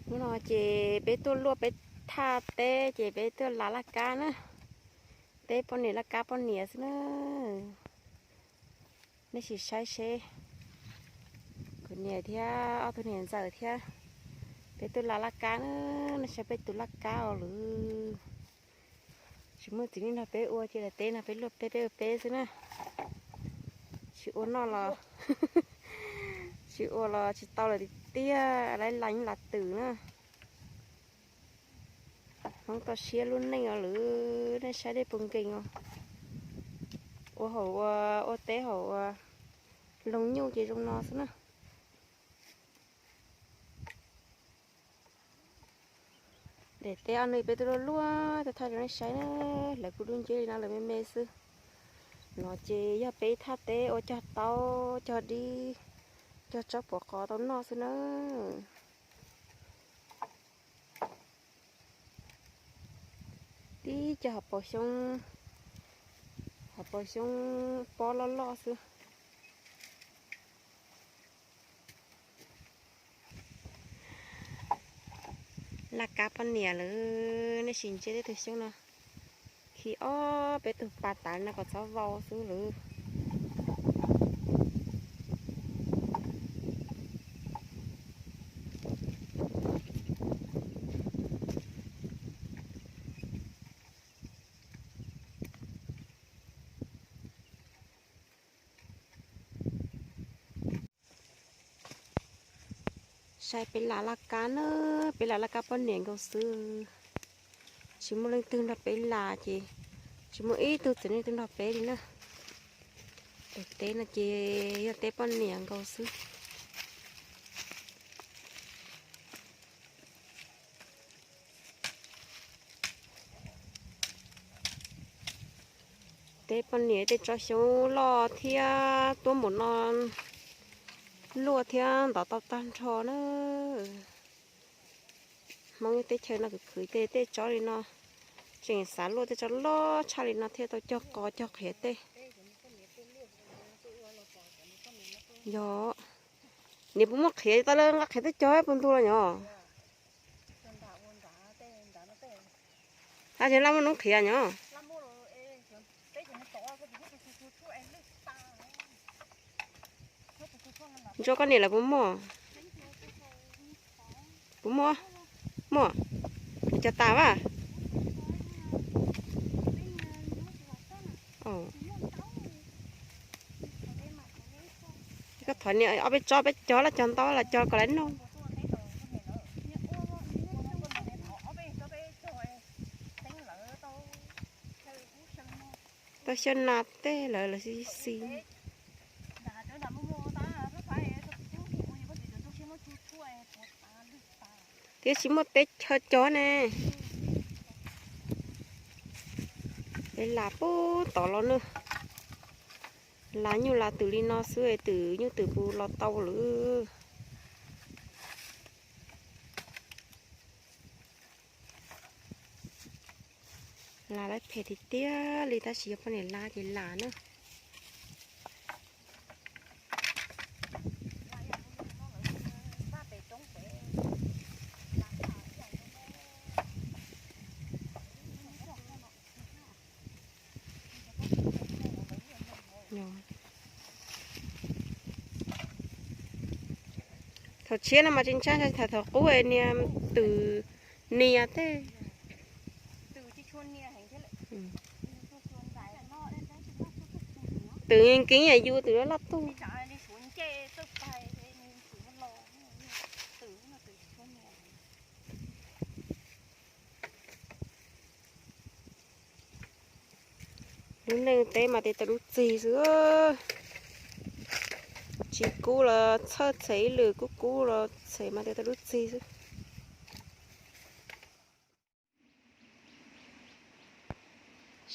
Hnub no ces peb tuaj luaj peb thaj teb ces peb tuaj lav laj kab na. Teb poj niam laj kab poj niam xwb na. Nej sim saib seb, kuv niam thiab ob tug niam ntxawm thiab peb tuaj lav laj kab na. Nej saib peb tus laj kab os lawm. Tsis muaj txiv neej nrog peb ua ces daim teb no peb luaj peb peb ua peb xwb na. Tsis ua noj los, tsis ua los tsis tau lawm tiag tiag, lav las yeej las twm na. Hmoob toj siab lub neej os lawm, nej saib dej puas nkees os. Ua hauv ua, ua teb hauv ua loog nyuj ces zoo no xwb na. Daim teb ob nws peb tuaj luaj luaj tuaj thaij rau nej saib na, lawv kuj dub nciab li no lawm me me xwb. No ces yog peb thaj teb ua cog taub cog dib, cog tsob puav qos tau noj xwb na. Tib co hauv paus xyoob, hauv paus xyoob pob loj loj xwb. Laj kab poj niam lawm, nej sim ntsia tej tug xyoob no. Khi ob peb tug pas tav no kom txhob vau xwb lawm. Saib peb las laj kab na, peb las laj kab poj niam nkaus xwb. Tsis muaj leej twg nrog peb las ces tsis muaj ib tug txiv neej twg nrog peb li na. Daim teb no ces yog teb poj niam nkaus xwb. Teb poj niam tej tsob xyoob loj thiab tuab npaum no luaj thiab ntov tau tag nrho na. Hmoob teb chaws no khwv khwv tej tej tsob li no, tseem xav luaj tej tsob loj tshaj li no thiaj tau cog qos cog qhiav tej. Yog, niam puas muaj qhiav tau lawv nqa qhiav twb cog puas ntug los nyom? Hab, yog laj muaj noob qhiav nyom? Ntsuab koj niam lawv puas muaj? Puas muaj? Muaj. Cog tas vas. Koj thov niam ob peb tsob peb cog los cog ntau los cog kom lawv noj. Tau xyaw nas tej lawv lawv xi xi. Thiab tsis muaj teb chaw cog ne. Peb las puag tod los na. Las nyuj las twm li no xwb es twm nyuj twm puas los tau lawm. Las lawv phem tiag tiag li tab sis yog poj niam las ces las na. Thaum tshiab no mas tsis ntshai, thaum thaum qub niag twm nias tej. Twm nkees yam yus twm loj tuj. Lub neej teb mas tias tau dub txig xwb. Tsis kub los txhawj txhev ib lwm, kub kub los txhev mas tias tau dub txig xwb.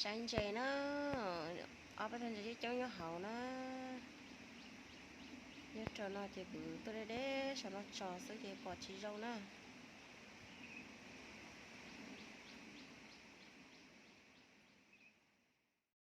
Saib ntses na, ob peb tug ntses coob coob nyob hauv na. Nyob rau no ces kuv tuaj deb deb saum no tso xwb ces pom tsis zoo na.